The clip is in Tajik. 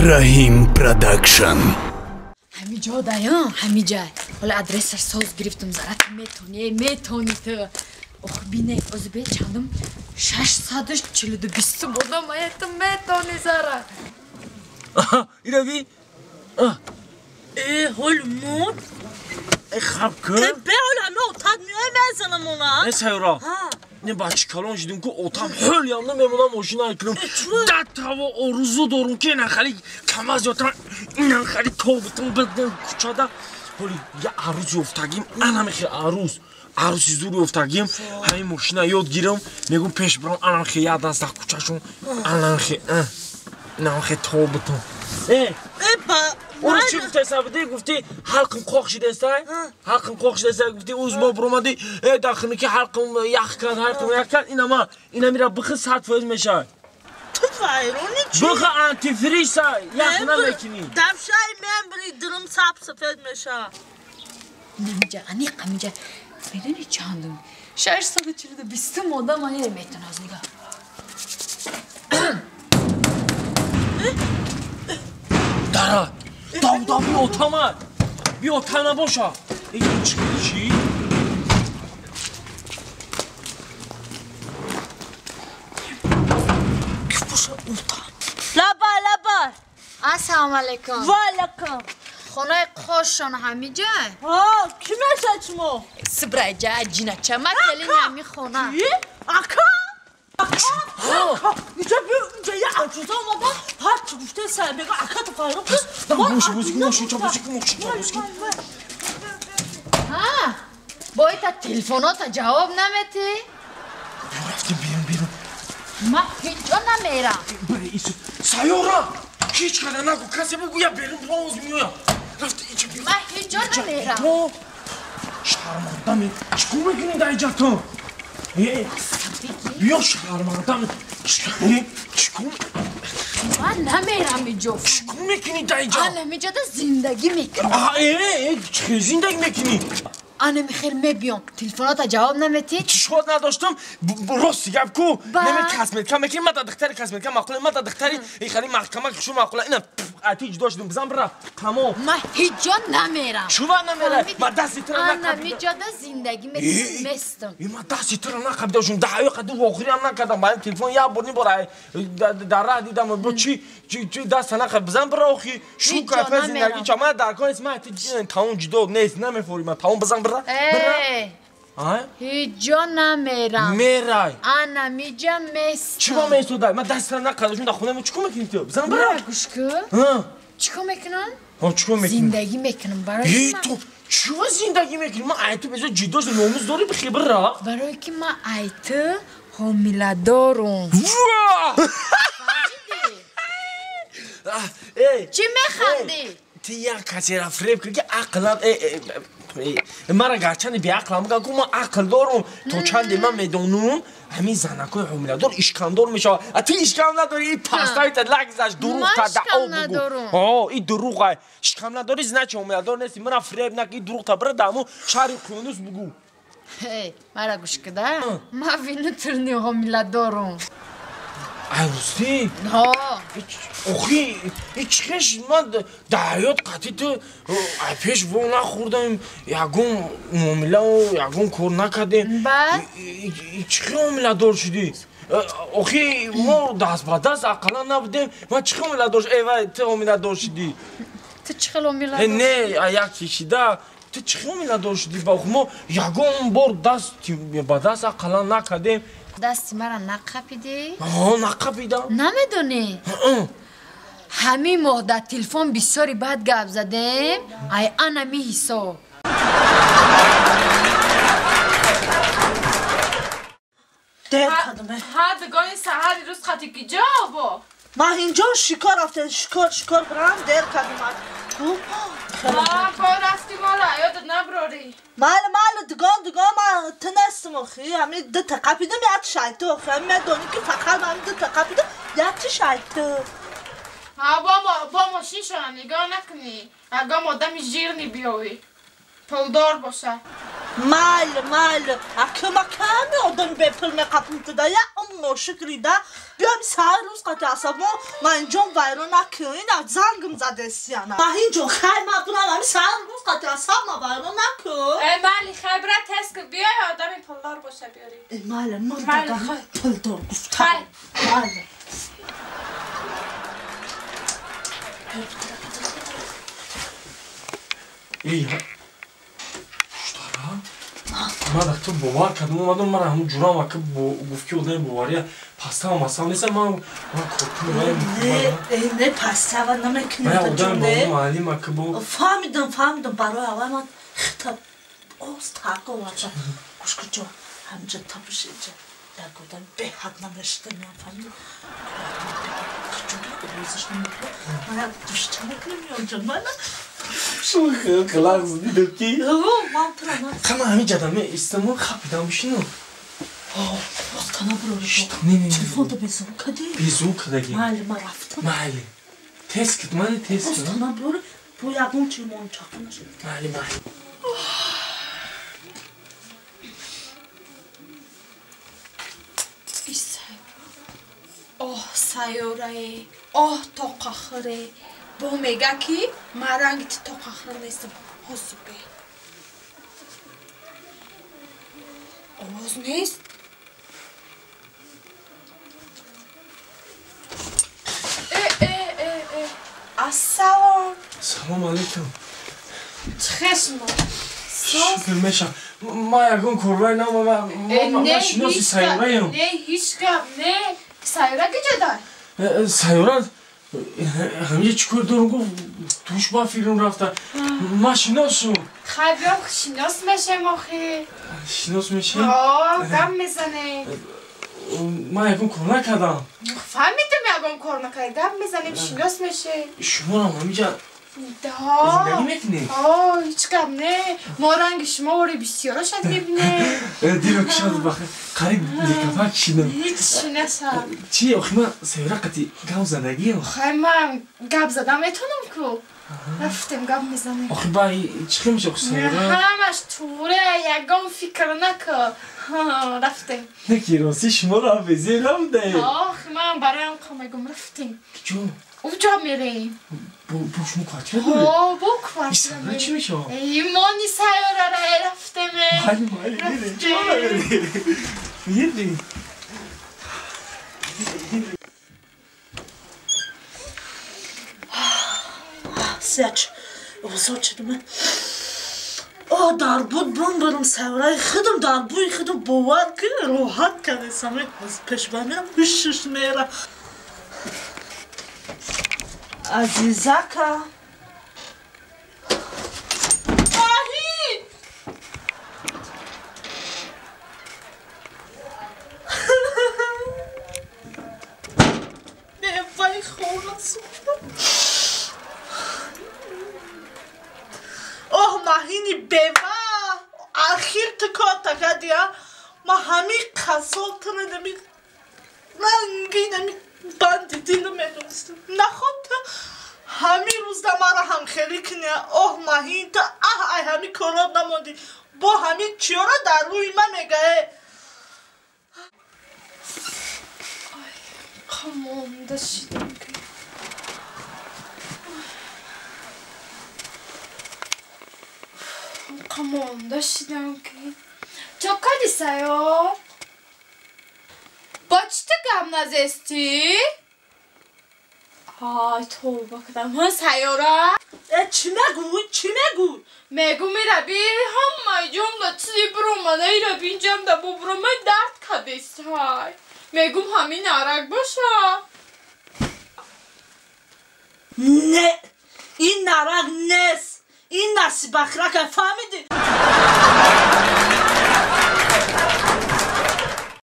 Раҳим Продакшн. Ҳамиҷо даян, ҳамиҷа. Ҳола адресаш соз гирифтум, зарат метони, метони ту. Ох, бине, ози бе чандум 642 20 бодам, ая ту метони зара. Ира би? Э, ҳол мод. Э, хаб ку? Э, бе ҳол ҳама отат меои мезанам она. Э, сайёра. Не бачи калон шидим ку отам ҳол ямда мемонам мошина кунам. Да таво орзу дорум ки ина хали камаз ётам, ина хали тобутам бидам кучада. Ҳоли я арӯз ёфтагим, анамихи арӯз. Арӯси зур ёфтагим, ҳамин мошина ёд гирам, мегум пеш бирам, анамихи я даст дар кучашон, анамихи, инамихи тобутам. Э, Урӯз чӣ гуфтаи сабидӣ? Гуфтӣ ҳалқим қоқ шидастай? Ҳалқим қоқ шидастай, гуфтӣ урӯз мо биромадӣ, э дар хиники ҳалқим ях кард, ҳалқим ях кард, инама, инамира бихи 100% мешавад. Ту вайрони чӣ? Бихи антифриса, ях намекунӣ. Давшаи мембри дилм саб сафед мешавад. Намиҷа, аниқ ҳамиҷа. Медонӣ чандум? 642 20 одам ая метоназ нигоҳ. Дара! Давда биотама! Биота набоша! Ин чӣ чӣ? Ки боша ота? Лабай, лабай! Ассалому алайкум. Ва алайкум. Хонаи қошон ҳамиҷа? Ҳа, ки мешад шумо? Сибрайҷа, ҷинача, ма келини ҳами хона. Ки? Ака? Ака? Инҷа биё, инҷа я аҷуза омада, ҳар чӣ гуфте сай мега, ака ту файро кун. Мошин бозӣ кун, мошин ча бозӣ кун, мошин ча бозӣ кун. Ҳа, бо ита телефонота ҷавоб наметӣ? Биё рафтем берун, берун. Ма ҳеҷ ҷо намерам. Баре ису. Сайёра! Ҳеҷ қадар нагу, касе бугӯя берун боз меоям. Рафти инҷа биё. Ма ҳеҷ ҷо намерам. Шармандаме. Чӣ кор мекунӣ дар инҷа ту? Биё шармандаме. Чӣ кор? Ман намерам инҷо. Чӣ кор мекунӣ дар инҷа? Ана инҷода зиндагӣ мекунам. Чӣ зиндагӣ мекунӣ? Ана михел мебиём. Телефонота ҷавоб наметӣ? Чӣ шод надоштам? Рости гап ку. Наме косметика мекунӣ, ман дар духтари косметика маъқулам, ман дар духтари хали маҳкама шу маъқула. Ина ати ҷудо шудем, бизан бира. Тамом. Ман ҳеҷ ҷо намерам. Чува намерай? Ман дасти туро накабидам. Ана миҷода зиндагӣ мекунам, местам. Ман дасти туро накабидам, шум даҳаё қади вохӯриам накардам. Ба ин телефон як бор нибор дар раҳ дидам. Бо чӣ чӣ даста накаб. Бизан бира охи. Шу кайфа зиндагӣ ча. Ман дар кор нест, ман тамом ҷудо нест, намефорӣ ман. Тамом бизан бира. Ҳеҷ ҷо намерам. Мерай. Ана миҷа местам. Чӣ ба местодай? Ман дастра накардам, шум дар хона чӣ кор мекунӣ ту? Бизан бира. Гӯш кун. Чӣ кор мекунам? Чӣ кор мекунӣ? Зиндагӣ мекунам барои ман. Ту чӣ зиндагӣ мекунӣ? Ман ай ту безо ҷиддо шудам, номус дорӣ бихе бира. Барои ки ман ай ту ҳомиладорум. Чӣ механдӣ? Ту як касеро фиреб кардӣ, ки ақлам мара гарчанде беақлам бигӯям, ку ман ақл дорум, то чанде ман медонум, ҳамин занакҳои ҳомиладор ишкамдор мешавад. А ту ишкам надорӣ, и пастаита лагзаш дурӯғ та даъо бугӯ. Ҳо, и дурӯғ шикам надорӣ, значит ҳомиладор нести. Мара фиреб накӣ, и дурӯғ та бира дар ҳамун шаҳри Қуюнус бугӯ. Мара гӯш куда, ман винутурни ҳомиладорум. Ай ростӣ? Ҳо. Охи, чӣ хеш ман дар ҳаёт қатъи ту ай пеш во нахӯрдам, ягон муомилаву ягон кор накардем. Баъд? Чӣ хел ҳомиладор шудӣ? Охи, мо даст ба даст ақаллан набудем. Ман чӣ хел ҳомиладор э вай, ту ҳомиладор шудӣ? Ту чӣ хел ҳомиладор? Не, як кишида. Ту чӣ хел ҳомиладор шудӣ? Мо ягон бор даст ба даст ақаллан накардем. Дасти мара нақапидӣ? Ҳо, нақапидам. Намедонӣ? Ҳамин моҳ дар телефон бисёри бад гап задем, ай анами ҳисоб. Дер кардам. Ҳа, дугони саҳари рӯз қати ки ҷо бо? Ман инҷо шикор рафтем, шикор, шикор бирам, дер кардам. Бо рафти мола, ёдат наброрӣ. Майли, майли, дугон, дугон, ман ту нестам охи. Ҳамин ду та қапидам, як шайту охи. Ҳамин медонӣ ки фақат ҳамин ду та қапидам, як шайту. Ҳа, бо мошин шона нигоҳ накунӣ. Ягон одами жирни биёвӣ. Пулдор боша. Майли, майли. Акима ками одами бепул меқапум туда. Я мошикри да. Биём саҳар рӯз қати асабо ман инҷон вайрон накун. Ина зангм задесияна. Маҳинҷон хай ма бунам ами саҳар рӯз қати асаб ма вайрон накун. Э майли хай бира тез ки биёй одами пулдор боша биёри. Э майли мурдага пулдор гуфта. Хай. Майли. Эй, ман дар ту бовар кардам, омадам ман ҳамун ҷурам ака гуфт ки одами бовария пастава масава неста, ман коркун не пастава намекунем. Ман одами бовар маълим ака бо фаҳмидам, фаҳмидам. Барои аввал ман хита оз тақа овардам. Гӯш кун ҷон, ҳаминҷа табиш инҷа як одам беҳад намешида меам, фаҳмидам. Овозаш намекунам. Ман як душча мекунам меонҷон мана. Қилағз дидам ки ман тура қама ҳамин ҷадаме истамон хапидам бишину. Остана бурори. Телефонто безун кади? Безун кадаги. Майли, ман рафтам. Майли. Тез кит, майли тез кит. Остана бурори, бо ягон чи мончақа нашуд. Майли, майли. Оҳ сайёрае, оҳ тоқахӯре. Бо мега ки ман ранги ту тоқахӯр нестам. Ҳозир бе. Овоз нест? Э, э, э, э. Ассалом. Салом алейкум. Чӣ хел шумо? Шукр мешам. Ман ягон корвай намам. Ман шиноси сайёраем. Не, ҳеҷ гап не. Сайёра куҷо дай? Сайёра ҳаминҷа чӣ кор дорам гуфт туш ба филм рафта. Ман шиносум. Хай биём шинос мешем охи. Шинос мешем? О, гап мезанем. Ман ягон кор накардам. Фаҳмидам ягон кор накардӣ. Гап мезанем, шинос мешем. Шуморам ҳаминҷа зиндагӣ мекунед? О, ҳеҷ гап не. Мо ранги шумо вори бисёро шад мебинем. Дило кишад бахир. Қариб лекафак шидам. Ҳеҷ шиносам. Чи охи ман сайёра қати гап задагиам? Хай ман гап задам метавонам ку. Рафтем гап мезанем. Охи ба чӣ хел меша охи сайёра? Ҳамаш туре, ягон фикр накун. Рафтем. Не ки рости шуморо ҳам безеб набудаед. Охи ман бароям қа мегум рафтем. Куҷо? Уҷо мерем. Бо шумо квартира доред? О, бо квартира. Сайёра чӣ мешавад? Имони сайёрара рафтем. Майли, майли, мерем. Чӣ намерем? Мерем. Сяч, овозо чидима. О, дар буд бум бурум сайёраи худам, дар бӯи худам бовар ки роҳат кардесам. Пешба мерам, ҳушш мера. Азизака. Маҳин! Меваи хона сӯхтам. Оҳ, Маҳини бева! Ахир ту кор такадия. Ма ҳамин қассоб туро нами ранги нами банди дилу медонистам. Наход ту ҳамин рӯзда маро ҳамхелӣ кунӣ. Оҳ, Маҳин, ту аҳ ай ҳамин корот намондӣ. Бо ҳамин чиёра дар рӯи ман мегае. Қамонда шидам ки. Қамонда шидам ки. Чо кади сайёр? Бо чӣ ту гап назестӣ? Ай, тавба кардам. Ҳа, сайёра? Э, чӣ мегӯй? Чӣ мегӯй? Мегӯ мираби ҳамаи ҷумла чизи биромада ираби инҷамда бо биромай дард кадестай. Мегӯм ҳамин арак боша. Не, ин нарак нест. Ин насибахрака, фаҳмидӣ?